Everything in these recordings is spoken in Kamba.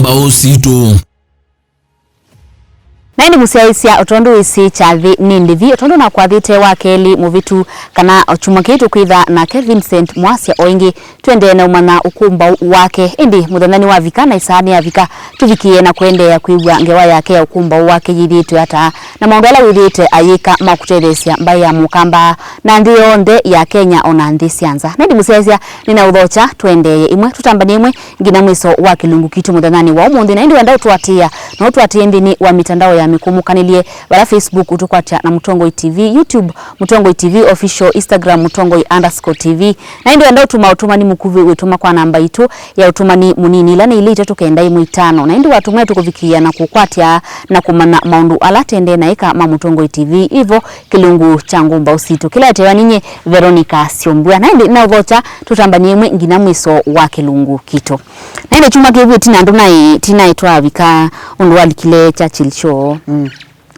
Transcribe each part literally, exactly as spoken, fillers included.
Mbaũ sitũ. Na ĩndĩ mũsyaĩĩsya, o tondũ wĩsĩ kyathĩ nĩ ndĩvi, o tondũ nakwathĩte wa kelĩ mũvĩtu, kana o kyumwa kĩĩ tũkwĩtha nake Vincent Mwasya o ĩngĩ, tũendee na ũmanya ũkũmbaũ wake. Ĩndĩ mũthenya nĩwavika na ĩsaa nĩyavika, tũvikĩe na kũendeea kwĩw'a ngewa yake ya ũkũmbaũ wake yĩthĩĩtwe ata, na maũndũ ala wĩthĩĩte ayĩka ma kũtetheesya mbaĩ ya Mũkamba na nthĩ yonthe ya Kenya, o na nthĩ sya nza. Na ĩndĩ mũsyaĩĩsya, nĩnaũthokya tũendeeye ĩmwe, tũtambanie ĩmwe nginya mwĩso wa kĩlungu kitũ mũthenyanĩ wa ũmũnthĩ. Na ĩndĩ wenda ũtũatĩĩa, no ũtũatĩĩe nthĩnĩ wa mitandao ya mĩkũmũkanĩlye, vala Facebook ũtũkwatya na Mũtongoi T V, YouTube Mũtongoi T V Official, Instagram Mũtongoi underscore T V. Na ĩndĩ wenda ũtũma ũtũmani mũkuvĩ, wĩtũma kwa namba itũ ya ũtũmani mũnini, ĩla nĩ ilĩ itatũ kenda ĩmwe itano. Na ĩndĩ watũmĩa tũkũvikĩĩa na kũkwatya na kũmanya maũndũ ala tendee na ĩka ma Mũtongoi T V. Ivo kĩlungu kya Ngũmbaũ Sitũ kĩlaetewa ninyie Veronica Syombua. Na ĩndĩ naũthokya tũtambanie ĩmwe nginya mwĩso wa kĩlungu kitũ. Na ĩndĩ kyumwa kĩvĩtu na andũ naĩ, tinaĩ twavika ũndũ walikile Churchill Show. Mm.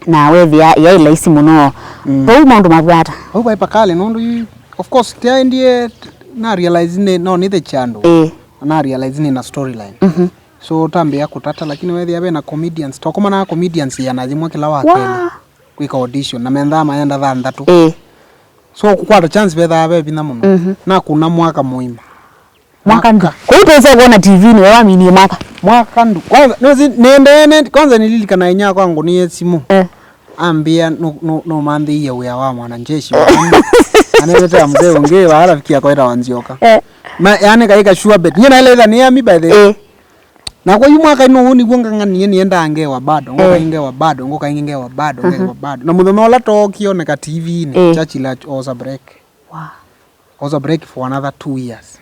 Na wethĩa yaĩ laisi mũno. Mm. Vau maũndũ mavwata. Vau vaĩ pakale nũndũ yu, of course, tyaendie na realize nĩ, no nĩ the chando. Eh. Na realize nĩ na storyline. Mhm. So tambĩa kũtata, lakini wethĩa ve na comedians. Twakomana na comedians ĩana yĩmwe kĩla wa kelĩ. Wa kwĩka audition, na menthaa mayenda thanthatũ. Ĩĩ. So kũkwata chance vethaa ve vinya mũno. Mhm. Nakũna mwaka mũima. Mwaka ndu. Mwaka. Kũu twĩsa kuona T V nĩwe waminie mwaka. Mwaka ndu. Kwanza, nĩũsi, nĩendee, nĩ, kwanza nililikana inyia kwa ngũnie simu. Eh. Ambĩa, "No, no, no manthĩie wĩa wa mwanajeshi." Anelete ya mzee ũngĩ, wa rafiki yako etawa Nzioka. Eh. Ma, yani kaika sure bet. Nyie naelewa nĩ ami, by the way. Eh. Nakwa yu mwaka ino ũũ nĩw'o ngang'anie nĩendaa ngewa bado, ngoka Eh. ingewa bado, ngoka ingewa bado, ngewa Mhm. bado. Na mũthenya ũla tookie oneka T V-inĩ, Eh. Churchill osa break. Wow. Osa break for another two years.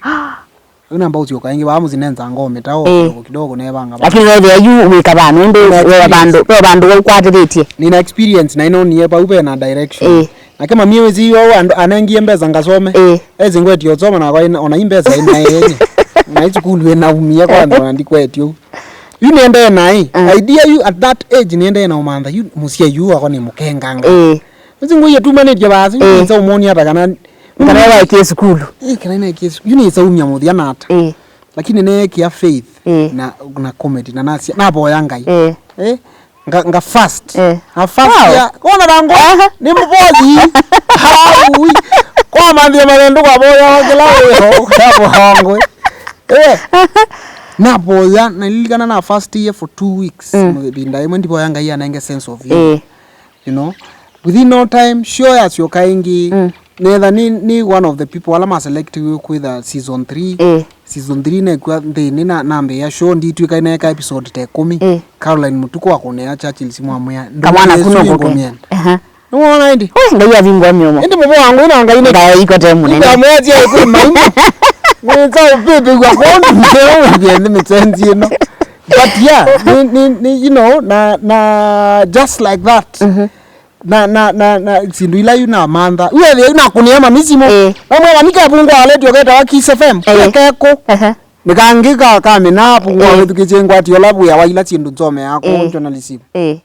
Yu namba ũsyoka ĩngĩ, vaa mũsinenza ngoo mĩtao Eh. kidogo kidogo nevanga. Lakini wethĩa yu wĩka vano, ĩndĩ Nina we experience. Vandũ, we vandũ ũkwatĩthĩtie. Nina experience na inonie pau ve na direction. Eh. Nake mami wĩsĩ yo andũ anengie mbesa ngasome. Ĩĩ. Esi ngwetio soma nakwa ina, ona i mbesa ina yenye. Na i sukulu ĩnaumie kwanza na ndikwetio. Yu nĩendee naĩ. Mm. Idea yu at that age nĩendee na ũmantha. Yu mũsyai yu wakwa nĩ mũkenganga. Ĩĩ. Esi ngũie tumanĩtye basi, Ĩĩ. nĩsa ũmoni ata kana Kana waekie sukulu. Ĩĩ, kana nĩekie sukulu. Yu nĩsa umia mũthia nata. Ĩĩ. Lakini neekĩa faith Ĩĩ. na, na comedy na nasia, navoya Ngai. Ĩĩ. Eh? Nga, nga fast. Eh. Nga fast Wow. ya, kona rango, Aha. ni mbozi. Haui. Kwa manthia malendu kwa boya kila weho, kwa bohango. Eh. Naboya, nalilikana na fast year for two weeks. Mm. Binda imwe ndiboya Ngai anenge sense of humor. Eh. You know, within no time, show yasyoka ĩngĩ. Mm. Netha ni, ni one of the people ala ma select kwitha season three. Eh. Season three nekw'a nthĩnĩ na nambĩĩa show nditw'ĩka neka episode ta ĩkũmi. Eh. Caroline Mũtuku akũnĩa Churchill simwamwĩa Kamwana kuno ngoke. Ngũmĩenda. Aha. Nĩwona ĩndĩ? We, Ngai avingwa mĩomo. Ĩndĩ mũvo wangu ĩna Ngai nĩ Ngai ikote mũnene. Ndamwĩatia ĩkũi maimu. Mwĩsa ũpĩpĩw'a kũndũ ndio nĩ mĩsenzi ĩno. But yeah, ni, ni, ni, you know, na, na just like that. Mhm. Na, na, na, na, sindu ila yu namantha. Yu ethĩa yu nakũnĩa mami simũ. Eh. Namwĩa mami kevungwa aletio ketawa Kiss F M. Eh. Kekũ. Aha. Nĩkangĩ ka, kamina apungwa Eh. wĩthukĩtie ngwati ola wĩa wa ila sindu nsomeaa kũu Eh. journalism. Eh.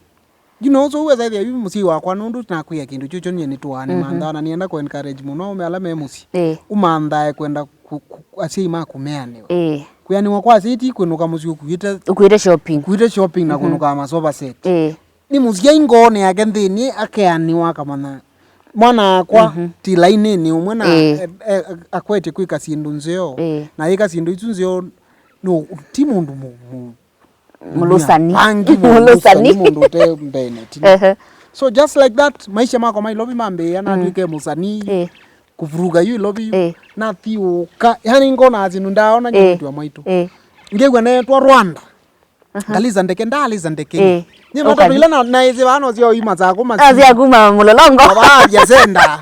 You know, so uweza ethĩa yu mũsyai wakwa nũndũ nakwĩa kĩndũ kyu kyo nyie nĩtũaa nĩ Mhm. manthaa na nĩenda kũ encourage mũno aume ala me mũsyĩ. Eh. Ũmanthae kwenda ku, ku, asyai maku meanĩwe. Eh. Kwĩanĩwa kwa asyai ti kwĩnũka mũsyĩ ũkuĩte Ũkuĩte shopping. Kuĩte shopping na Mhm. kũnũkaa masofa set. Eh. Nĩ mũsyai ngoonĩ yake nthĩnĩ akeanĩwa akamanya mwana akwa Mhm. ti lainĩnĩ ũmwe na Ĩĩ. e, e, akwetye kwĩka syĩndũ nzeo. Ĩĩ. Na yĩka syĩndũ isu nzeo no, ti mũndũ mu, mu, Mũlũsani. Vangi mũndũ Mũlũsani. Mũlũsani, mũndũ ũte mbene, ti Ehe. So just like that, maisha makwa ma Ilovi mambĩĩa, Mm. natw'ĩke mũsanii, Ĩĩ. Kuvuruga yu Ilovi yu, Ĩĩ. nathiũka, yani ngona syĩndũ ndaona Ĩĩ. nyĩtwa mwaitũ. Ĩĩ. Ngĩw'a neetwa Rwanda. Aha. Ngaliza ndeke, ndaliza ndeke. Eh. Nye Ũkathi. Matatu ila na, na ĩsĩ vano sya oima saa kuma. Ah, sya kuma Mũlolongo. Abavya senda.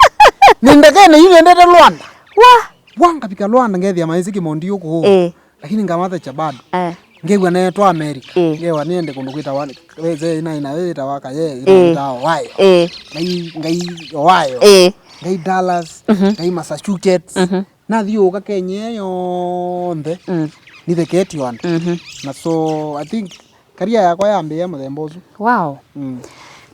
Ni ndeke ni ile ndete Luanda. Wa. Wanga pika Luanda ngethia maisi kimondi yuko. Eh. Lakini ngamatha cha bado. Eh. Ngegwa na yetu America. Eh. Ngewa niende kundu kwita wani. Weze ina ina weta waka ye ina Eh. ita wayo. Eh. Ngai ngai wayo. Eh. Ngai Dallas, Mhm. ngai Massachusetts. Mhm. Nathiũũka Kenya ĩyo yonthe, Mm. nitheketio andũ. Mhm. Na so, I think, career yakwa yambĩĩa mũthemba ũsu. Wow. Mm.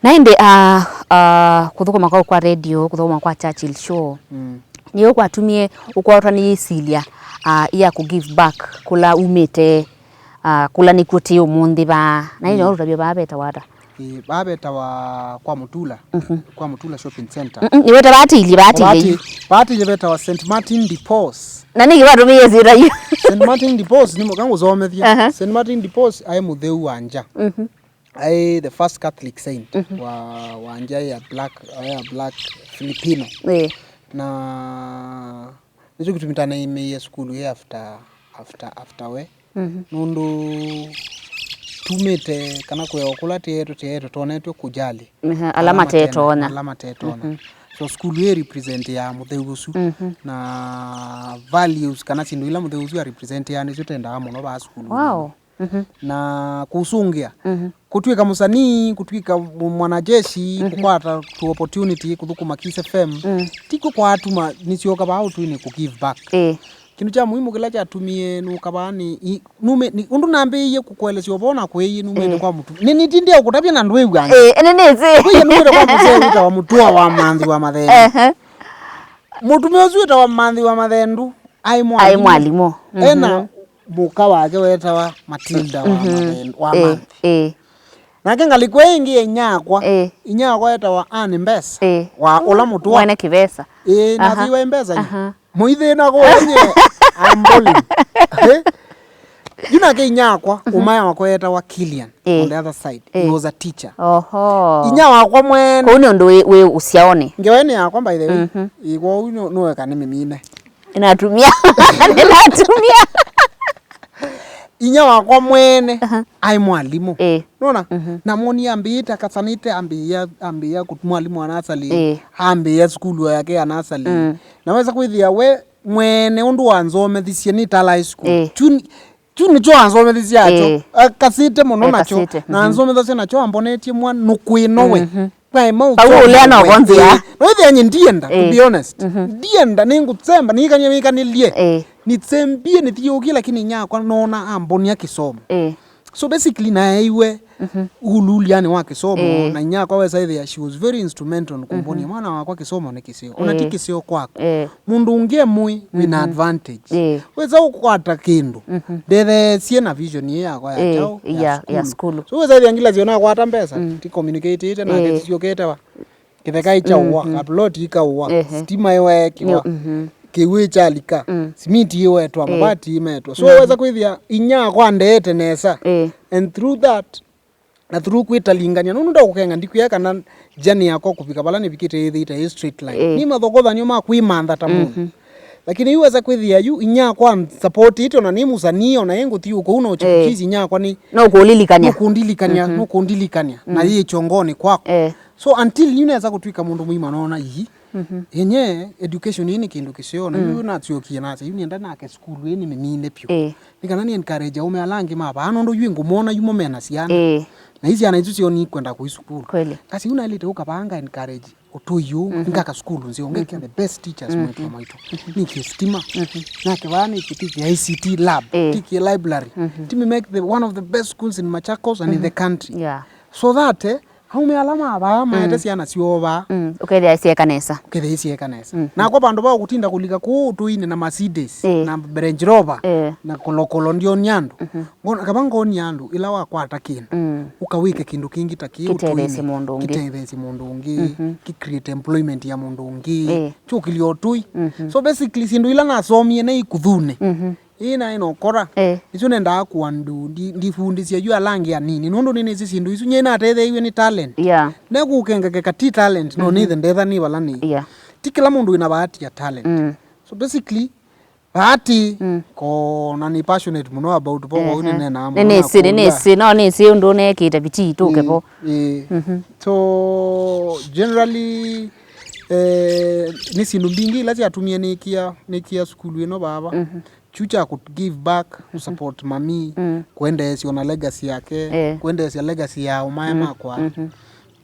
Na ĩndĩ, ah, ah, kũthũkũma kwau kwa radio, kũthũkũma kwa Churchill Show, Mm. nĩyo kwatumie ũkwatwa nĩ yĩsilya, ah, ya kũ give back kũla umĩte, Ah, kũla nĩkw'o tĩ ũmũnthĩ vaa. Na ĩno ũtavyo vaa vetawa ata? Ĩ, vaa vetawa kwa Mũtula. Mhm. Kwa Mũtula Shopping Center. Mm, mm, nĩweta vaa tĩilyĩ, vaa tĩilyĩ. Vaa tĩilyĩ vetawa Saint Martin de Porres. Na nĩkĩ watũmĩie syĩta yu? Saint Martin de Porres, nĩ mũka ngũsomethya. Aha. Saint Martin de Porres aĩ mũtheu wa nja. Mhm. Aĩ the first Catholic saint wa, wa nja ya black, ya black Filipino. Ĩ. Na nĩkyo kĩtumi tanaĩmĩie sukulu ĩ after, after, after we. Mhm. Nũndũ tumĩte kana kwĩawa kũla tĩetwe, tĩetwe twonetwe kũjali. Aha, ala matetonya. Ala matetonya. Mhm. So sukulu ĩ represent ya mũtheu ũsu. Mhm. Na values kana syĩndũ ila mũtheu ũsu a represent ya nĩsyo tendaa mũno vaa sukulu. Wow. Mhm. Na kũsũngĩa. Mhm. Kũtw'ĩka mũsanii, kũtw'ĩka mwanajeshi, mhm, kũkwata tu opportunity, kũthũkũma Kiss F M. Mm. Tikw'o kwatuma nĩsyoka vaa ũtũinĩ kũ give back. Ĩ. Kĩndũ kya mũimu kĩla kyatumie nũka vaa nĩ, i-, nume, nĩ, ũndũ nambĩĩie kũkũelesya ũvoo na kũĩie numĩte, ĩ, kwa mũtu. Nĩ, nĩ tindĩa kũtavya na ndwĩw'anga. Ĩ, nĩ nĩsĩ. Kwĩie numĩte kwa mũsee wĩtawa Mũtũa wa Manthi wa Mathendu. Ehe. Mũtumĩa ũsu wĩtawa Manthi wa Mathendu aĩ mwalimũ. Aĩ mwalimũ. Ena, mhm, mũka wake wetawa Matilda wa, mhm, Mathendu, wa, ĩ, Manthi. Ĩ. Nake ngalĩko ĩngĩ ya inyakwa, ĩ, inyakwa etawa Anne Mbesa, ĩ, wa ũla Mũtũa. Mwene kĩvesa. Ĩ, aha, nathĩiwa mbesa yu. Aha. Mũithĩna kũenye amboli. Eh? Yu nake inyakwa, mhm, ũmae wakwa etawa Killian, ĩ, on the other side. Ĩ. He was a teacher. Oho. Inya wakwa mwene. Kũu nĩ ũndũ wĩ, wĩ ũsyaonĩ. Ngewa nĩ yakwa, by the way. Mhm. Ĩ, kwoou nũ-, nũeka nĩ mĩmine. Nĩnatumia. Nĩnatumia. Inya wakwa mwene, aha, aĩ mwalimũ. Ĩ. Nona? Mhm. Na moni ambĩĩte akasanĩte, ambĩĩa, ambĩĩa kũt-, mwalimũ wa nasali, ĩ, ambĩĩa sukulu yake ya nasali. Mm. Na wesa kwĩthĩa we mwene ũndũ wanzomethisye nĩ Tala High School. Ĩ. Kyu, kyu nĩkyo wanzomethisye nakyo. Ĩ. Akasĩte mũno nakyo. Ekasĩte. Na, mhm, anzomethasya nakyo ambonetye mwa nũkwĩ nowe. Mhm. Naĩ mau. Vau ũlea no vonzia. Ĩ, no ĩthĩa nye ndienda, to, ĩ, be honest. Mhm. Ndienda, nĩngũsemba, nĩkanye wĩkanĩlye. Ĩ. Nĩsembie, nĩthiũkie, lakini inyakwa nona ambonia kĩsomo. Ĩ. So basically naeiwe, mhm, ululyanĩ wa kĩsomo, ĩ, na inyakwa wesa ĩthĩa she was very instrumental in kũmbonia, mhm, mwana wakwa kĩsomo nĩ kĩseo. Ona, ĩ, ti kĩseo kwaku. Ĩ. Mũndũ ũngĩ e mũĩ, wĩna, mhm, advantage. Ĩ. Wesa ũkwata kĩndũ. Mhm. Ndetheesye na vision ĩĩ yakwa ya, ĩ, kyaũ? Ya, ya sukulu. Ya sukulu. So wesa ĩthĩa ngila syo nakwata mbesa, mm, ti communicate ĩte nake, ĩ, ti syũkĩte wa. Kĩtheka ĩkyaũwa, mhm, kaploti ikaũwa, ehe, sitima ĩweekiwa, nyo, mhm, kĩw'ũ kyalika, mm, simiti ĩwetwa, ĩ, mabati ĩmetwa. So, mhm, wesa kwĩthĩa inyakwa ndeete nesa. Ĩ. And through that, na through kwĩtalingania, nũndũ ndaũkũkenga ndikwĩa kana journey yakwa kũvika vala nĩvikĩte yĩthĩĩte ĩ straight line. Ĩ. Nĩ mathokothanyo ma kwĩmantha ta mũndũ. Mhm. Lakini yu wesa kwĩthĩa yu inyakwa supportĩte, ona nĩ mũsanii, ona ĩ ngũthiũũka ũu na ũchipukisi, ĩ, inyakwa nĩ, no kũlilikania, nũkũndilikania, mhm, nũkũndilikania, na, mm, yĩ kyongonĩ kwakwa. Ĩ. So until yu nesa kũtw'ĩka mũndũ mũima noona ii, mhm, yenye education ĩĩ nĩ kĩndũ kĩseo, na, mm, yu nasyokie nasa, yu nĩenda nake sukulu ĩĩ nĩmĩmine vyũ. Ĩ. Nĩ kana nĩ encourage aũme ala angĩ ma vaa, nũndũ yu ngũmona yu mo mena syana. Ĩ. Na ii syana isu syoo nikwenda kũi sukulu. Kweli. Kasi yu naĩlĩte ũka vaa nga encourage ũtũi ũũ, mhm, ngaka sukulu nzeo, ngekĩa, mhm, the best teachers, mhm, mwetu wa maitũ. Mhm. Nĩkie stima. Mhm. Nake vaa nĩkie, tikĩa I C T lab, ĩ, tikĩa library. Mhm. Timi make the, one of the best schools in Machakos and in, mhm, the country. Yeah. So that, eh, aũme ala ma vaa maete, mm, syana syoo vaa, mm, ũkethĩa syeka nesa. Ũkethĩa syeka nesa. Mm. Nakwa vandũ va kũtinda kũlika kũu ũtũinĩ na Mercedes, ĩ, na Range Rover, ĩ, na kolokolo ndionia andũ. Mhm. Ngona, kava ngonia andũ, ĩla wakwata kĩndũ, mm, ũkawĩke kĩndũ kĩngĩ ta kĩĩ ũtũinĩ, kĩtetheesye mũndũ ũngĩ, kĩtetheesye mũndũ ũngĩ, mhm, kĩ create employment ya mũndũ ũngĩ, ĩ, kyũkĩlya ũtũi. Mhm. So basically, syĩndũ ila nasomie naĩ ikuthunĩ. Mhm. Ĩĩ naĩ nokora. Ĩ. Nĩsyo nendaa kũa ndu, ndi-, ndifundisye yu ala angĩ anini. Nũndũ nĩnĩsĩ syĩndũ isu, nyie natetheeiw'e nĩ talent. Yeah. Nekũkengekeka ti talent, no, mhm, nĩthe ndetha nĩ vala nĩ. Yeah. Ti kĩla mũndũ wĩna bahati ya talent. Mm. So basically, bahati, mm, ko na nĩ passionate mũno about vo, ehe, nĩneenaa mũno na nĩnĩsĩ, kũlwa. Nĩnĩsĩ, no nĩsĩ ũndũ neekĩte bidii tũke vo. Ĩĩ, ĩĩ. Mhm. So, generally, eh, nĩ syĩndũ mbingĩ ila syatumie nĩkĩa, nĩkĩa sukulu ĩno vava. Mhm. Kyu kya kũ give back, mhm, kũ support mami, mm, kũendeesya ona legacy yake, eh, kũendeesya legacy ya ũmae, mm, makwa. Mhm.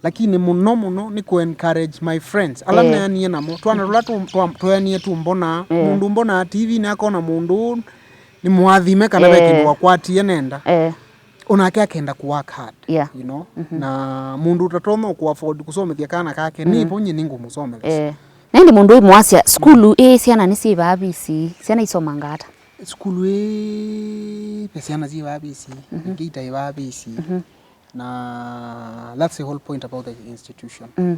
Lakini mũno mũno nĩ kũ encourage my friends. Ala, eh, neanie namo. Twana tũla tũ-, twa-, tweanie tũmbonaa. Eh. Mũndũ ũmbonaa T V-nĩ akona mũndũ ũũ nĩ mũathime kana ve, eh, kĩndũ wakwatie nenda. Eh. Onake akenda kũ work hard, yeah, you know? Mhm. Na mũndũ ũtatonya kũ afford kũsomethya kana kake, mm, nĩ vo nyie nĩngũmũsomethesya. Eh. Na ĩndĩ mũndũ ũimũasya, sukulu ĩ syana nĩ syĩ vaa visi, syana isomanga ata? Sukulu ĩĩ, ve syana syĩ vaa visi, Mhm. ingĩ itaĩ vaa visi. Mhm. Na that's the whole point about the institution. Mm.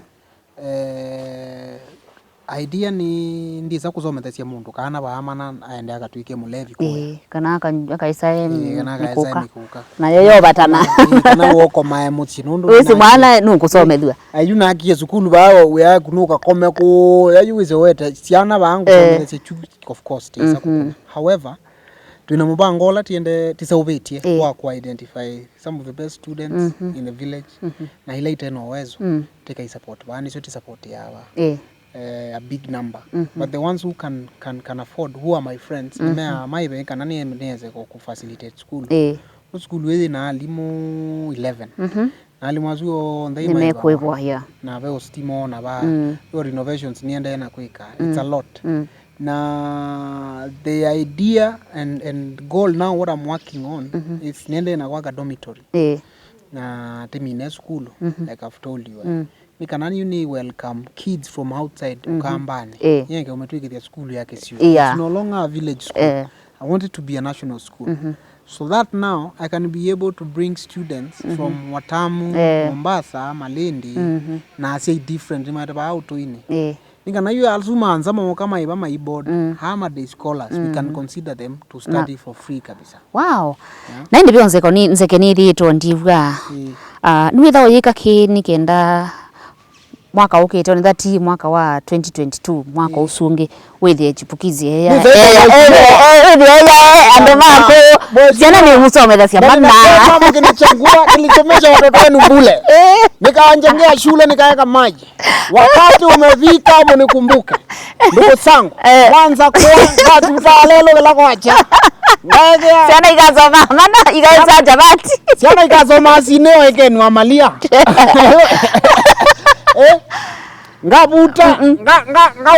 Eh, idea nĩ ndisa kũsomethesya mũndũ kana vaamana aende akatw'ĩke mũlevi kũya. Ĩĩ, kana aka-, akaĩsae Ĩĩ, kana akaĩsae mĩkũka. Mĩkũka. Nayo yovatana. Ĩĩ, kana wokomae mũsyĩ nũndũ Wĩsĩ nake- mwana nũkũsomethw'a. Ayu nakie sukulu vaa wĩa yaku nũkakome kũũ, ayu wĩsĩ wete syana vaa Eh. ngũsomethesya chu, of course, tesa Mhm. kũkoma. However, twĩna mũvango ũla tiende tiseũvĩtye Ĩĩ. wa ku identify some of the best students Mhm. in the village, Mhm. na ila ite na uwezo, Mm. tĩkai support vaa, nĩsyo ti support ya vaa. Ĩĩ. Eh, a big number. Mhm. But the ones who can, can, can afford, who are my friends, Mhm. nĩmea maive kana nĩ, nĩeze kũ, kũ facilitate school. Ĩĩ. Nũ sukulu ĩĩ na alimũ eleven. Mhm. Na alimũ asu onthe Nĩmekwĩvwa, yeah. Na ve ũstima na va, Mm. yo renovations niendee na kwĩka. It's Mm. a lot. Mm. Na the idea and, and goal now what I'm working on Mhm. is niendee na kwaka dormitory. Ĩĩ. Na tĩmine sukulu, Mhm. like I've told you. Mm. Nĩ kana you need welcome kids from outside Mhm. Ũkambanĩ. Ĩĩ. Yeke ũmetwĩkĩthya sukulu ya kĩsiwa. Yeah. It's no longer a village school. Eh. I want it to be a national school. Mhm. So that now I can be able to bring students Mhm. from Watamu, Eh. Mombasa, Malindi, Mhm. na asyai different, maete vaa ũtũinĩ. Eh. Nĩ kana yu asu ma nza moka maiva maiboard, Mm. aa ma day scholars, we can Mm. consider them to Na study for free kabisa. Wow. Yeah. Na ĩndĩ vyo nzeko ni, nzeke nĩthĩĩtwe ndivwa. Eh. Ah, nĩwĩtha ũyĩka kĩ nĩ kenda mwaka ũkĩte, onetha ti mwaka wa twenty twenty-two, mwaka Ĩĩ. ũsu ũngĩ, wĩthĩe chipukizi eya. Nĩ eya, sasa eya, eya, andũ maku. Syana nĩ mũsomethasya mana. Mama kinichagua, nilichomesha watoto wenu bule. Nikawajengea shule, nikaweka maji. Wakati umefika hapo nikumbuke. Ndugu zangu, Eh. kwanza kwa, katuta lelo kila kwacha. Ngegea. Syana ikasoma mana, ikaĩsa chavati. Syana ikasoma sineo ekenwa malia. Eh? Ngavuta, Mm-mm. nga, nga, nga,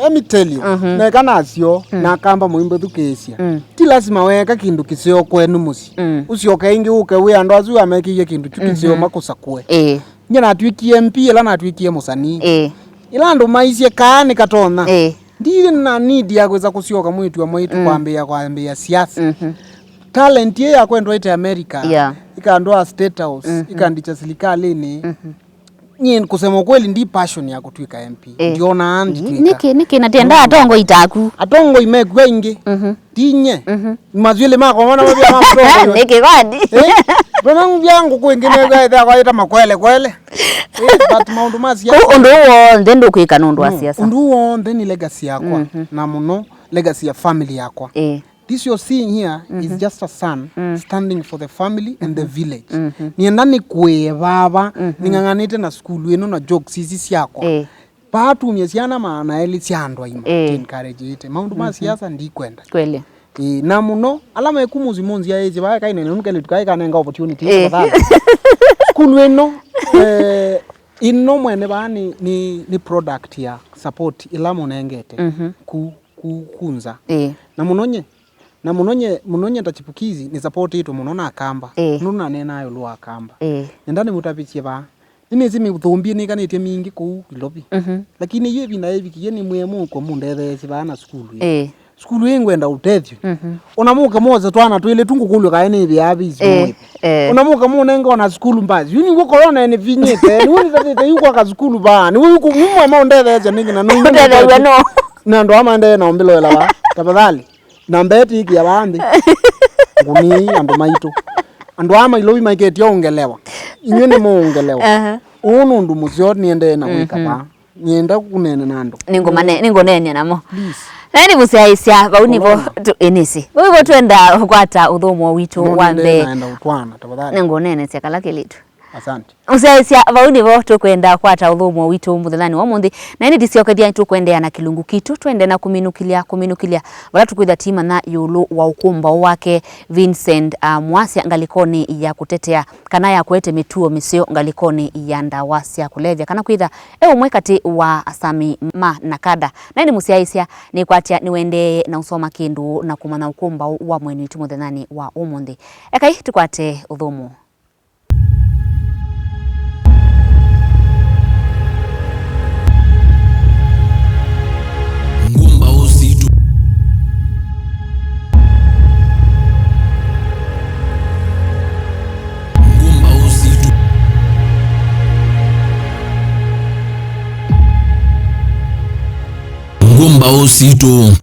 let me tell you. Mhm. Neka nasyo, Mm. nakamba mũimbo thukĩĩsya. Mm. Ti lazima weka kĩndũ kĩseo kwenu mũsyĩ. Mm. Ũsyoke ĩngĩ ũke wĩ andũ asu amekĩie kĩndũ kyu kĩseo Mhm. makũsakũe. Ĩĩ. Nye natwĩkie M P ĩla natwĩkie mũsanii. Ĩĩ. Ĩla andũ maisye kaa nĩ katonya. Ĩĩ. Ndĩ na need ya kwĩsa kũsyoka mwĩĩtu wa mwaitũ Mm. kwambĩĩa, kwambĩĩa siasa. Mhm. Talent ĩĩ yakwa ndwaĩte America. Yeah. Ikandwaa State House, Mhm. ikandikya silikalĩnĩ. Mhm. Nyie kusema ukweli ndi passion ya kutwika M P. Eh. Ndiona Ĩĩ, nditwika. Nĩkĩ, nĩkĩ na tenda atongoi taku? Atongoi mekua ingĩ. Mhm. Tinye. Mhm. Mazuili makwa mwana mabia ma mtongo. Nĩkĩ kwani? Eh? Ndona ngubia nguku ingĩ mekua ĩtha kwa ita makwele kwele. Eh, but maundu ma siasa. Kũ ũndũ ũũ w'onthe ndũkwĩka nũndũ wa No, siasa. Ũndũ ũũ w'onthe ni legacy yakwa. Mhm. Na mũno legacy ya family yakwa. Eh. This you're seeing here is Mhm. just a son Mm. standing for the family and the Mhm. village. Mhm. Nienda nĩkũĩe vava, Mhm. ning'ang'anĩte na sukulu ĩno na jokes ici syakwa. Eh. Vaatumie syana maana elĩ sya andũ aima, Eh. ti encourage ĩte. Maũndũ ma Mhm. siasa ndikwenda. Kweli. Eh, na mũno, ala meku mũsyĩ mũnzia ĩsĩ, vaa kainene, nũkele tukaĩ kanenga opportunity, Eh. tafadhali. Sukulu ĩno, eh, ĩno mwene vaa nĩ, nĩ, nĩ product ya support ĩla mũnengete Mhm. ku, ku, kunza. Eh. Na mũno nye, Na mũno nye, mũno nye ta chipukizi, nĩsapotĩtwe mũno na Akamba. Ĩĩ. Nũndũ naneenaa ĩũlũ wa Akamba. Ĩĩ. Nenda nĩmũtavĩsye vaa. Nĩnĩsĩ mĩthũmbĩ nĩkanĩtye mingĩ kũu Nairobi. Mhm. Lakini yu ĩvinda yĩvikie nĩmwĩe mũkwe mũndetheesye vaa na sukulu ĩĩ. Ĩĩ. Sukulu ĩĩ ngwenda ũtethyo. Mhm. Ona mũke mwose twana twĩlĩ tu ngũkũlw'a kaĩ nĩvĩaa visi Ĩĩ. Mwĩve. Ĩĩ. Ona mũke mũnenge ona sukulu mbasi. Yu nĩw'o korona ĩnĩvinyĩte. Nĩw'o nĩtatĩte yu kwaka sukulu vaa. Nĩw'o yu kũ-, mumwe mũndetheesye nĩngĩ na nũndũ Ũtetheew'a no. Na andũ aa maendeee na ũmbĩloela vaa. Tafadhali. Na mbee tĩkĩa vaa nthĩ. Ngũnii andũ maitũ. Andũ aa mailovi maikĩtye ũngelewa. Inyw'ĩ nĩ mũũngelewa. Aha. Ũũ nĩ ũndũ mũseo nĩendee na kwĩka Mhm. vaa. Nĩenda kũneena na andũ. Nĩngũmane-, nĩngũneenya namo. Please. Na nĩ mũsyaĩĩsya, vau nĩvo Ũnona? Tu-, ĩ, nĩsĩ. Vau nĩvo twenda kwata ũthũmũo witũ Nũndũ wa ndee mbee. Naenda ũtwana, tafadhali. Nĩngũneenesya kala kelĩtu. Asante. Mũsyaĩĩsya, vau nĩvo tũkwenda kwata ũthũmũo witũ mũthenyanĩ wa ũmũnthĩ, na ĩndĩ ndisyokethya tũkũendeea na kĩlungu kitũ, twende na kũminũkĩlya, kũminũkĩlya vala tũkwĩtha tiimanya ĩũlũ wa ũkũmbaũ wake Vincent, ah, Mwasya ngalĩkonĩ ya kũtetea kana ya kũete mĩtuo mĩseo ngalĩkonĩ ya ndawa sya kũlevya, kana kwĩtha e ũmwe katĩ wa asami ma NACADA. Na ĩndĩ mũsyaĩĩsya, nĩkwatya nĩwendeeye na ũsoma kĩndũ na kũmanya ũkũmbaũ wa mwene witũ mũthenyanĩ wa ũmũnthĩ. Ekai tũkwate ũthũmũo. Ngũmbaũ sitũ. mbaũ sitũ.